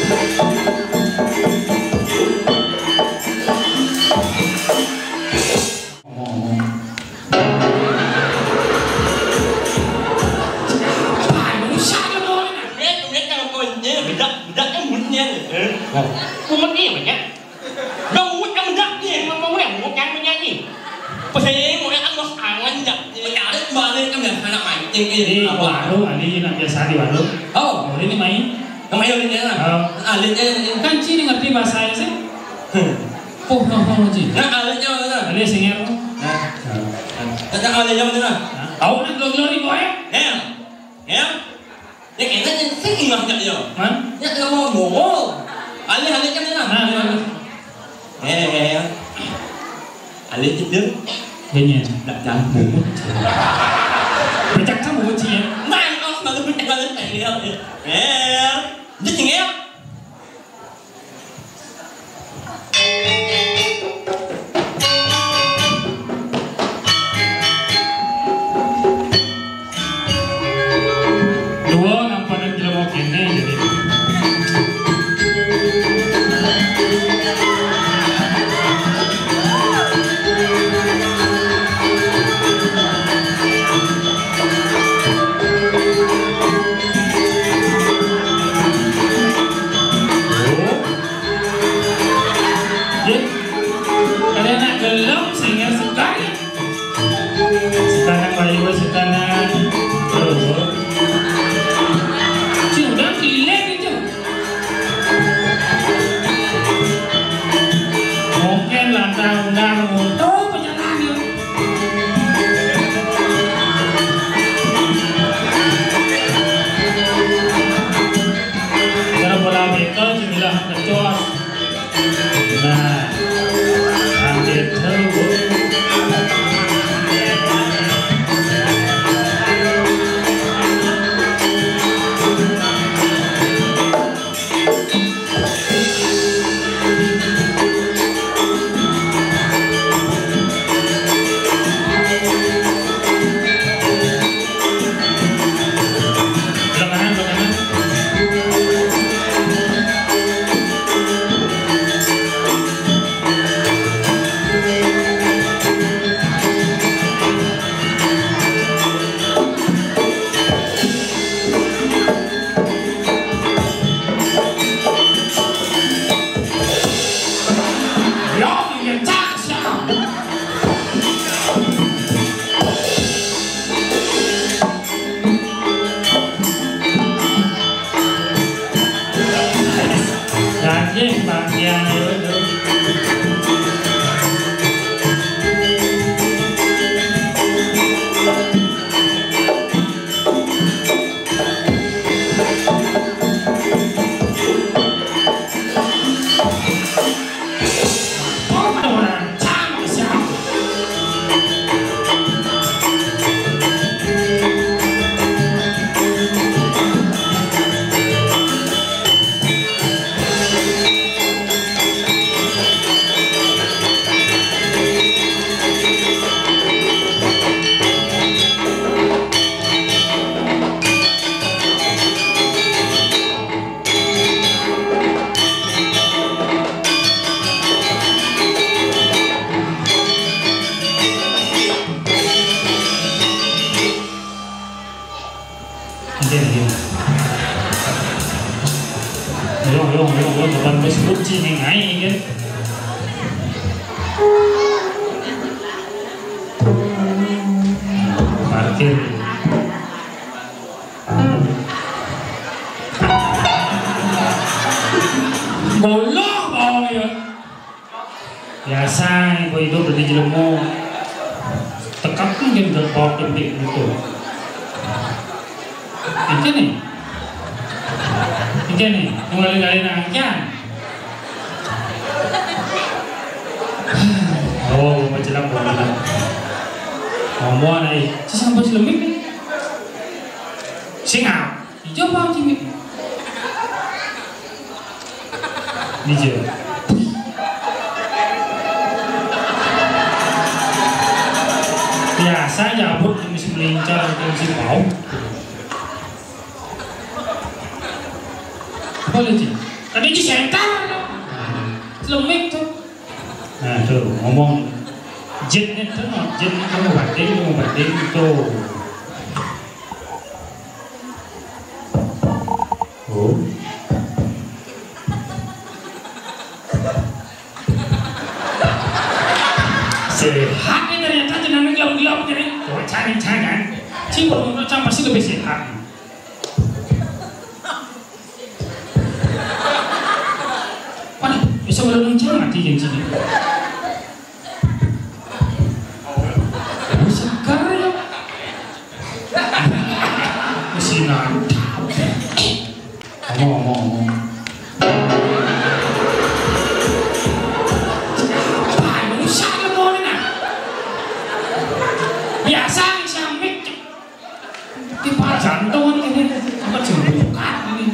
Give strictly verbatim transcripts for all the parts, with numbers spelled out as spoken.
Ngomong-ngomong. Apaan lu, siapa lu? Nek, nek, kalau kau ini bedak, bedak kan bunyinya, eh. Nah. Kumat ni, banyak. Dah, kumat kan bedak ni. Ngomong dah, kumat kan bunyinya ni. Pusing, kumat kan bos angan, jak. Mencari kembali kan biasa nak mancing ni. Di warung, ini nak biasa di warung. Oh. Ini main. Nama yang ini lah? Oh. Alihnya ini. Kan Ci ini ngerti bahasa saya sih. Hmm. Oh, oh, oh, Ci. Nah, alihnya mana? Alih singer. Nah. Nah. Tentang alihnya mana? Nah. Tahu kan lo glory boy? Ya. Ya. Yang enak yang sing ingat nggak ya? Hah? Ya, nggak mau ngomong. Alih, alihnya mana? Nah, nah, nah. Eh, eh, eh. Alih itu. Kayaknya. Nggak nyambung. Pecah kamu, Ci, ya? Nah, oh, malu pecah, malu pecah. Eh, dia tinggal. Dua nampak jelema kene jadi. Ye. Kada nak gelem sehingga sekali. Sekanan bayu, sekanan. Oh. Sudah kilen itu. Mungkin lantaran udah mutu penyelam ya. Kalau bola bekel, jendela kecos. Nah, ambil tahu. Oke, oke. Ayo, ayo, ayo, ayo, depan bus kunci nih, naik, ya. Parkir. Golok, bawang, ya. Biasa, ibu hidup dari jelemu. Tekap mungkin ke bawah gede gitu. Ini nih. Ini nih, mulai dari nangkian. Oh, mau jelek, mau jelek. Ngomong aja, sih sampai selemit nih. Singap. Ijo apa cimit? Ijo. Biasa jabut jenis melincar, jenis bau. Boleh, Ci? Tadi di center tuh. Lemik tuh. Nah, tuh ngomong. Jetnya tuh, no, jetnya tuh mau banding, mau banding tuh. Oh. Sehat nih ternyata, jenengan gelap-gelap gini. Coba cari-cari kan. Ciput menurut saya pasti lebih sehat. Waduh, bisa merenung cang mati yang sini. Segar ya. Mesin. Ngomong, ngomong, ngomong. Apa? Bisa ngomong, nah. Biasa, bisa mik. Di pajantungan ini, apa jembukan ini?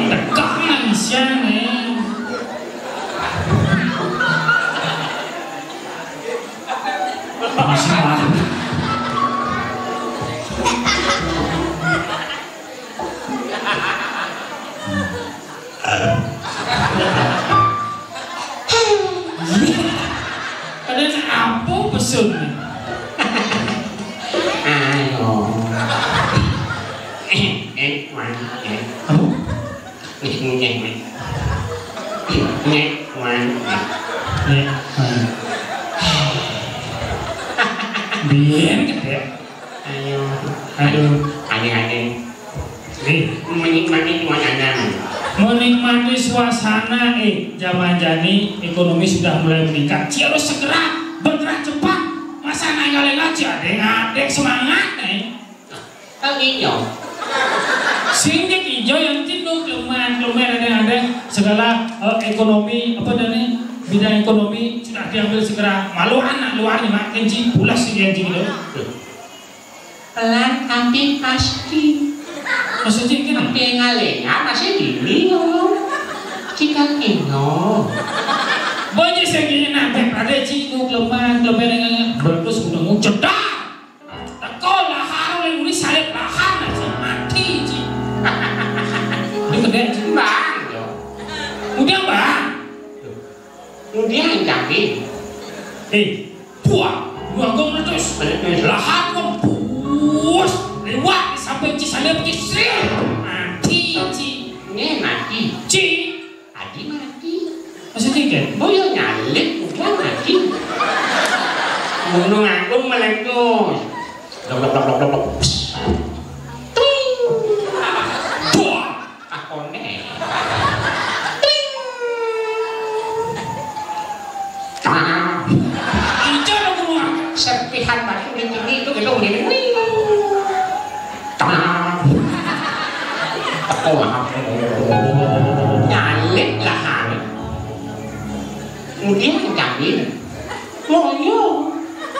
Tegak nang isian nih. Masih marah. Ada apa pesun? Ayo. Eh, eh, wan, eh. Apa? Nih, nih, nih. Nih, wan, eh. Nih, wan. Biar gede. Ayo. Aduh. Aneh-aneh. Nih. Menikmati suasana. Menikmati suasana, eh, zaman jani ekonomi sudah mulai meningkat. Ci harus segera bergerak cepat. Masa nanya lagi, ci ada yang ada semangat, eh. Kan ijo. Sing cek ijo yang cinduk, cuman, cuman ada, ada segala, eh, ekonomi, apa dah nih? Bidang ekonomi sudah diambil segera. Malu anak luar nih, makin ci pulas sih yang cinduk. Pelan tapi pasti. Maksudnya gini? Tapi ngalenga masih dini ngomong. Jika kino. Banyak saya gini nanti pada ci, ku keleman, keleman dengan bagus udah muncul dah. Teko lahar oleh muni salib lahar, ci mati, ci. Ini gede, ci. Bang, yo. Udah, Bang. Kemudian kami. Eh, buah, buah gua meletus. Meletus. Lahar gua bus. Lewat sampai ci salib, ci sir. Mati, ci. Ini mati. Ci. Adi mati. Maksudnya kan? Boyo nyalip, udah mati. Gunung Agung meletus. Blok, blok, blok, blok, blok, blok. Ting. Buah. Akone. Ting. Tang. Ijo dong, Gunung Agung. Serpihan batu di tinggi itu, gitu, begini. Ting. Tang. Teko lah. Nyalip lah, hari. Kemudian kami, moyo.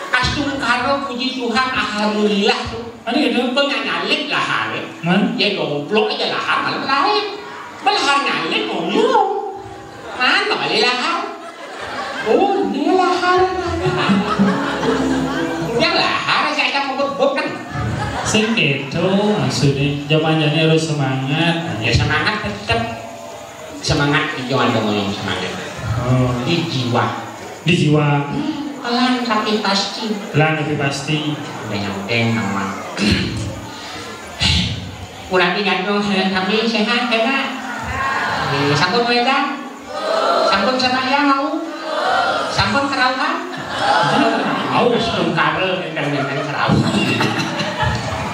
Astungkara, puji Tuhan, alhamdulillah tuh. Ada gitu? Kok nggak nyalip lahar, ya? Man? Ya, domplok aja lahar, malah lahir. Belahar nyalip, moyo. Mana kali lahar? Oh, ini lahar. Udah lahar, saya akan ngebut-ngebut kan. Sing gitu, maksudnya, zaman jani harus semangat. Ya, semangat tetep. Semangat, ijo ada ngomong semangat. Oh. Di jiwa. Di jiwa. Hmm, pelan tapi pasti. Pelan tapi pasti. Deng-deng nama. Ulangi nyanto, kami sehat, ya, Kak? Eh, sampun wedang? Sampun sembahyang, mau? Sampun kerauhan? Mau, sementara, nenteng-nenteng kerauhan.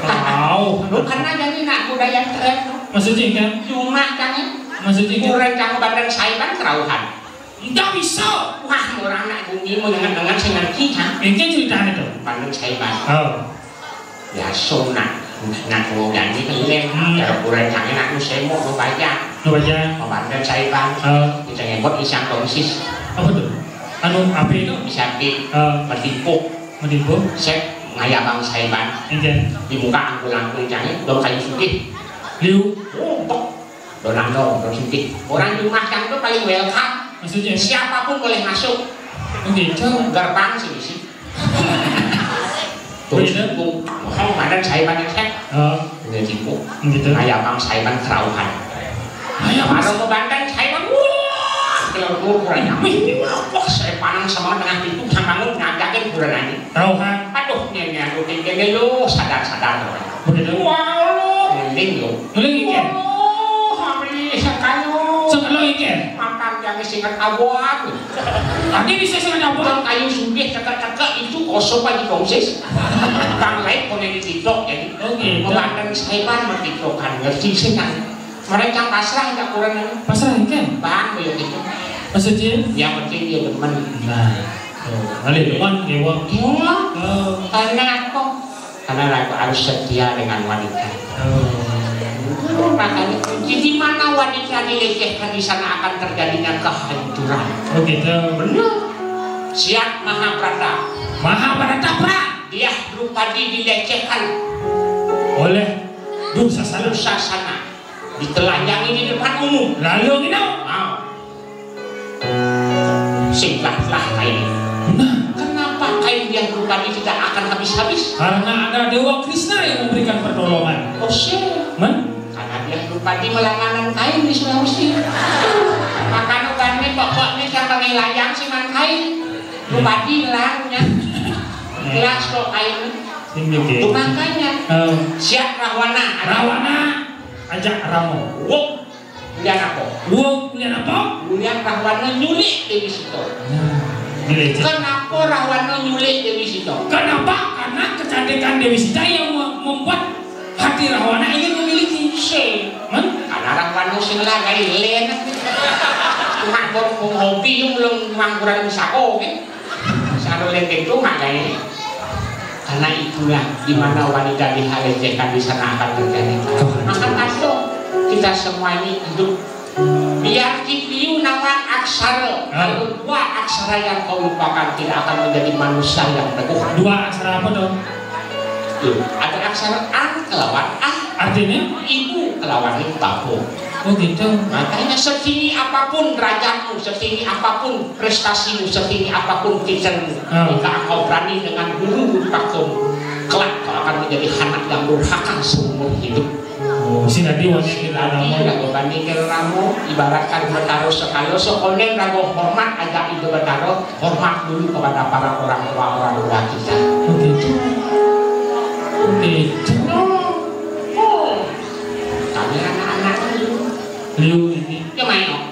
Mau. Lu karena jadi nak budaya tren, lu. Maksudnya kan? Cuma kan, ya? Maksudnya kan? Kurang kamu bandar saiban kerauhan. Ndak bisa. Wah, orang nak bumi mau dengan-dengan saya ngerti, ha? Ini ceritanya tuh. Bandar saiban. Oh. Biasa nak, nak mau janji kelem. Hmm. Kalau kurang jangan nak nu semok, nu baca. Nu baca. Mau bandar saiban. Oh. Kita ngebot isang tongsis. Apa tuh? Anu, apa itu? Bisa di Oh. Matimpuk. Matimpuk. Set, ngayabang saiban. Iya. Di muka angkul-angkul jangan, dong kayu sugih. Liu. Oh, pok. Donang dong, dong sugih. Orang di rumah yang itu paling welcome. Maksudnya? Siapapun boleh masuk. Oh, gitu. Gerbang sih, sih. Terus Beda. Aku, oh, badan saya banyak set. Heeh. Ini tipu. Gitu. Kayak bang saiman kerauhan. Ayo, Mas. Kalau mau banten saiman, wah, kalau kurang kurangnya. Wih, ini apa? Saya panang sama tengah pintu, sang bangun, ngajakin kurang aja. Kerauhan. Aduh, ini, ini, aku tinggal lo, sadar-sadar. Begitu. Wah, lo. Mending lo. Mending, iya. Wah, amri, sakayo. Sakayo, iya. Makan yang singet abuan. Tadi bisa singet abuan. Kayu sumbih, cekak-cekak, itu kosong aja, dosis. Bang lain, kono di TikTok, jadi. Oke. Mau banten saiman, mau TikTokan, ngerti sih, kan? Mereka pasrah nggak kurang ini. Pasrah kan? Bang, kayak gitu. Maksudnya? Yang penting dia demen. Nah, tuh, balik demen, dewa. Dewa. Oh. Karena apa? Karena aku harus setia dengan wanita. Oh. Makanya kunci di mana wanita dilecehkan, di sana akan terjadinya kehancuran. Oh, gitu. Benar. Siap Mahabharata. Mahabharata, Pra. Dia Drupadi dilecehkan. Oleh Dursasana. Dursasana. Ditelanjangi di depan umum. Lalu gitu? Mau. Singkatlah kain. Nah. Kenapa kain dia Drupadi tidak akan habis-habis? Karena ada Dewa Krishna yang memberikan pertolongan. Oh, sih. Men? Karena dia Drupadi melanganan kain di Sulawesi. Makanya kan ini pokoknya siapa nih layang sih man kain. Drupadi langnya. Jelas kok kain. Ini gitu. Tuh makanya. Oh. Siap Rahwana. Rahwana. Ajak Ramo. Wong, ulian apa? Wong, ulian apa? Ulian Rahwana nyulik Dewi Sita. Nah, dilecehkan. Kenapa Rahwana nyulik Dewi Sita? Kenapa? Karena kecantikan Dewi Sita yang me-, membuat hati Rahwana ingin memiliki. Sing. Hah? Karena Rahwana sing lah kayak len. Cuma mau hobi yang belum ngangguran sako, kan? Selalu lendek tuh makanya. Karena itulah di mana wanita dilecehkan, di sana akan terjadi. Tuh. Maka masuk kita semua ini hidup. Biar kipiu nama aksara. Ah. Kalau dua aksara yang kau lupakan tidak akan menjadi manusia yang teguh. Dua aksara apa tuh? Tuh, ada aksara ang kelawan ah. Artinya? Ibu kelawan bapu. Oh gitu. Makanya setinggi apapun derajatmu, setinggi apapun prestasimu, setinggi apapun titelmu, ah, jika engkau berani dengan guru takun, kelak kau akan menjadi anak yang durhaka seumur hidup. Oh, si nanti wanita. Nanti rago bandingkan kamu, ibaratkan Betaro sekalo, sekonen rago hormat aja itu Betaro, hormat dulu kepada para orang tua, orang tua kita. Oh gitu. Oh gitu. Oh. Kami anak-anak dulu. Liu ini. Ya main, oh.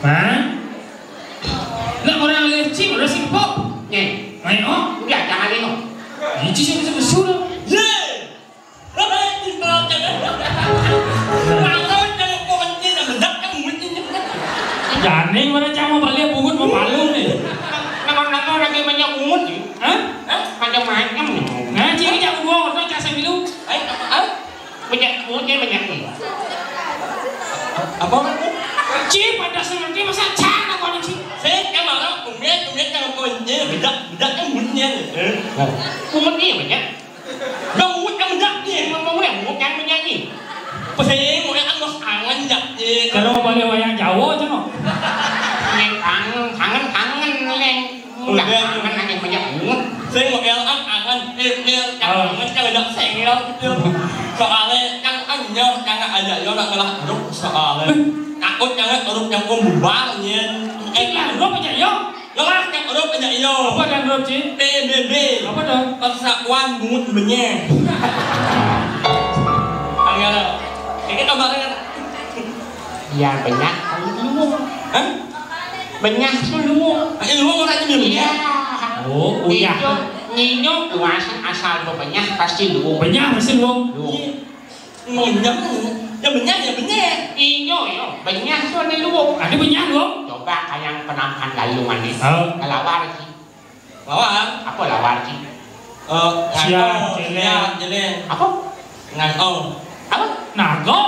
Hah? Nak orang alergi, orang sih pop. Nih. Main, oh. Udah, jangan ini, oh. Ini sih bisa besur. Ye. Hai, di bawah. Langsung kalau kunci, nah, bedak kan bunyi. Jani mana cang mau balik bungut mau palu nih. Nama-nama lagi banyak bungut nih. Hah? Hah? Macam-macam nih. Nah, cing, cang dua orang cang sambil lu. Hai, apa? Banyak bungut nih, banyak nih. Apa? Cing, pada seperti masa cang apa nih, cing? Saya kan malah, bungut, bungut kan kunci, bedak, bedak kan bunyi nih. Bungut nih banyak. Dah, uwit yang menjak ni. Memang uwit yang menjak ni. Pesing, uwit kan bos angan jak ni. Kalau balik wayang Jawa je, no. Ni kangen, kangen, kangen, leng. Udah, kangen, kangen, banyak banget. Sing, uwit kan angan, eh, eh, yang angan, kalau dah sengel gitu. Soalnya, yang anjir, yang aja, yo, nak ngelah terus, soalnya. Takut yang terus yang bubar, nyen. Eh, lah, lo percaya? Ngelah yang huruf aja iyo. Apa yang huruf, Ci? P B B. Apa tuh? Persatuan Bungut Benyeh. Angel. Ini kabarnya. Ya, banyak. Luwung. Hah? Banyak tuh luwung. Ah, luwung orang ini. Iya. Oh, uyah. Nyinyo, nyinyo luas asal banyak pasti luwung. Banyak pasti luwung. Luwung. Iya. Ngunyah, ya benyah, ya benyah. Inyo, yo, benyah tu ada luwung. Ada benyah luwung. Coba kayang penampahan galungan ni. Oh. Kelawar, Ci. Lawar? Apa lawar, Ci? Eh, siap, ngangkong, jeleng. Siap, jeleng. Apa? Ngangkong. Apa? Nago.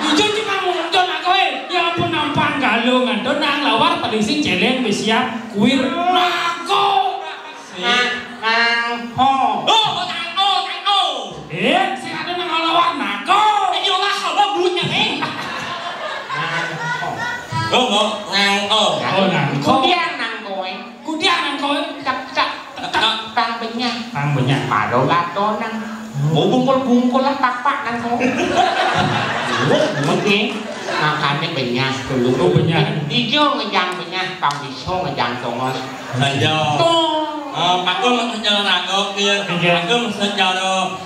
Ijo cuma muncul nago, eh. Ya ampun, nampahan galungan tu nang lawar paling sing jeleng, besiap, kuir. Nago. Nang, nang, ho. Oh, nang, oh, nang, oh. Eh, sing ada nang lawar nago. Eh, ya Allah, apa bunyinya, eh? Nang, ho. Oh, oh, nang, oh. Oh, nang, ho. Kudiang nang kowe. Kudiang nang kowe. Tak, tak, tak, tak, pang benyah. Pang benyah. Paro lato nang. Mau bungkul-bungkul lah papak nang kau. Bungut, bungut nih. Makané benyah dulu. Oh, benyah. Ijo ngejang benyah, pang bisa ngejang tongos. Saja. Tuh. Ah, aku mah secara raga, ya. Iya. Aku mah secara,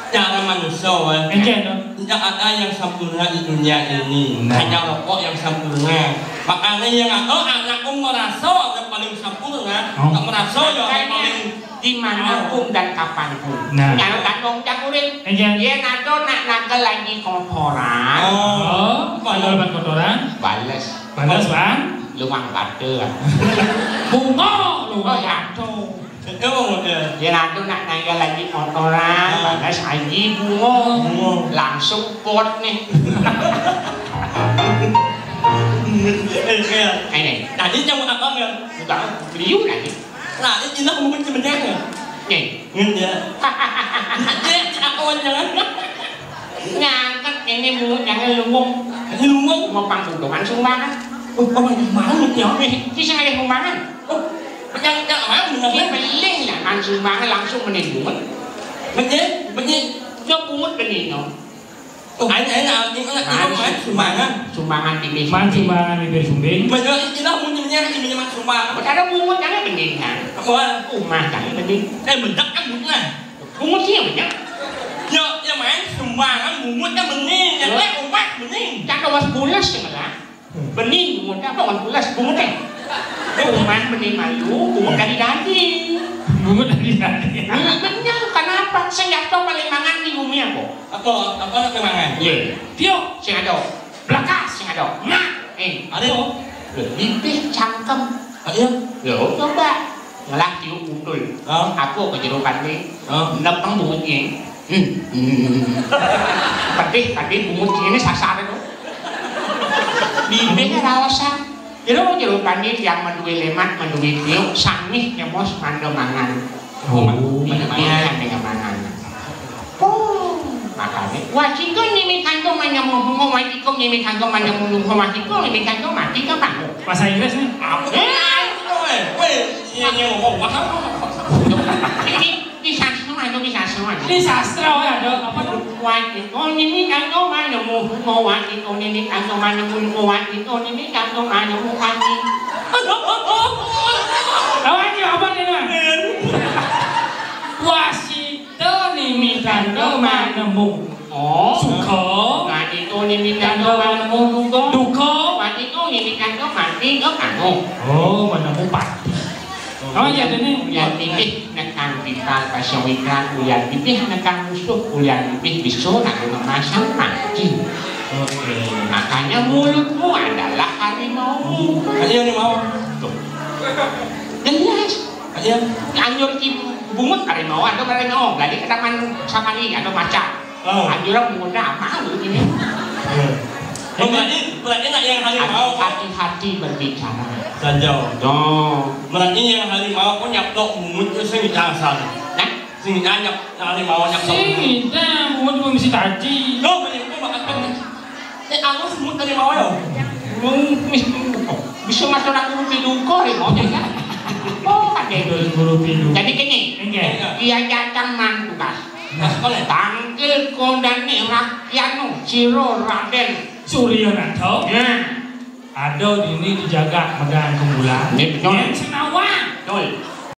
cara manusia, ya. Iya, no. Tidak ada yang sempurna di dunia ini. Nah. Hanya rokok yang sempurna. Makanya yang ada anakku merasa yang paling sempurna, oh, tak merasa yang paling. Makanya, dimanapun dan kapanpun. Nah. Jangan kantong cak urip. Iya. Yén ada nak nangkal lagi kotoran. Oh, kalau ban kotoran? Bales. Bales, Bang. Luang batur. Bunga, luang batur. Betul, betul. Yén ada nak nangkal lagi kotoran, ah, bales aji bunga. Bunga. Langsung pot nih. Eh, iya. Ini. Tadi nyamuk apa, Bang? Enggak, beliau lagi. Nah, ini lah mungkin sebenarnya. Nih. Ngen ya. Cek, aku jangan. Ngangkat ini bungut jangan luwung. Ini luwung. Mau pangkuduman sumbangan. Oh, apa yang mana ya? Eh, ini saya sumbangan. Oh, yang, yang mana? Ini beli lah, kan sumbangan langsung menimbun. Benih, benih. Yo bungut benih, no. Oh, ayo, ayo, ayo, ayo, ayo, ayo, sumbangan. Sumbangan di bibir. Man sumbangan bibir sumbing. Betul, istilah munculnya ini mah sumbangan. Kok ada bungut, ada benih, kan? Apa? Rumah, kan, benih. Eh, bedak kan bungut lah. Bungut sih, bener. Ya, ya, main sumbangan bungut kan benih. Ya, eh, rumah benih. Cak kawas bulas, ya, malah. Benih, bungut apa, wan bulas, bungut, eh. Rumah benih mayu, bungut dari daging. Bungut dari daging. Nah, bener, kenapa? Sing jatuh paling mangan di bumi apa? Apa? Apa nak mangan? Iya. Tiup. Sing ada. Belakas sing ada. Nah, eh. Ada apa? Bibih cangkem. Ah, iya. Yo, coba. Ngelah tiup utul. Ah. Apa ke jero pande? Ah. Nepeng bunguté. Hmm. Hmm. Pedih tadi bungut ini sasar itu. Bibihnya raosan. Jero, jero pande tiang madué lemak, madué tiup, sangih nyemos manda mangan. Oh, manda mangan, manda mangan. Oh, makanya, wasikum nimi kanto manyamu bungo, wasikum nimi kanto manyamu bungo, wasikum nimi kanto mati ke bangun. Bahasa Inggris nih. Apa? Eh, weh, weh, ini ngomong apa? Ini, ini sastra, itu ini sastra. Ini sastra, weh, ada apa tuh? Wasikum nimi kanto manyamu bungo, wasikum nimi kanto manyamu bungo, wasikum nimi kanto manyamu mati. Lawan ya, apa nih, Mas? Wasi Tuh nimitan tuh manemu. Oh. Suka. Nah, itu nimitan tuh manemu duka. Duka. Nah, itu nimitan tuh mati ke kamu. Oh, manemu pati. Oh, iya, ini. Uyan pipih nekang vital, pasyawitan, uyan pipih nekang musuh, uyan pipih bisa nak memasang mati. Oke. Makanya mulutmu adalah harimau. Iya, harimau. Tuh. Jelas. Iya. Anjur ki bungut harimau, ada harimau. Jadi ke taman safari, ada macan. Oh. Anjur bungut apa lu ini? Iya. Oh, berarti, berarti nak yang harimau. Hati-hati berbicara. Saja. Tuh. Berarti yang harimau kok nyaplok bungut itu sing dasar. Nah? Sing nyap, harimau nyaplok. Sing dah, bungut cuma mesti taji. Loh, banyak itu bakal kan. Eh, aku semut dari bawah ya. Wong mis-, bisa masuk aku di duko ya, mau ya. Oh, kan dia itu. Guru pilu. Jadi gini, enggak. Dia datang mantukas. Nah, boleh. Tangkil kondane rakyatno, sira Raden Suryanata. Nah. Ada dini dijaga megang kemulan. Ini betul. Yang senawa. Betul.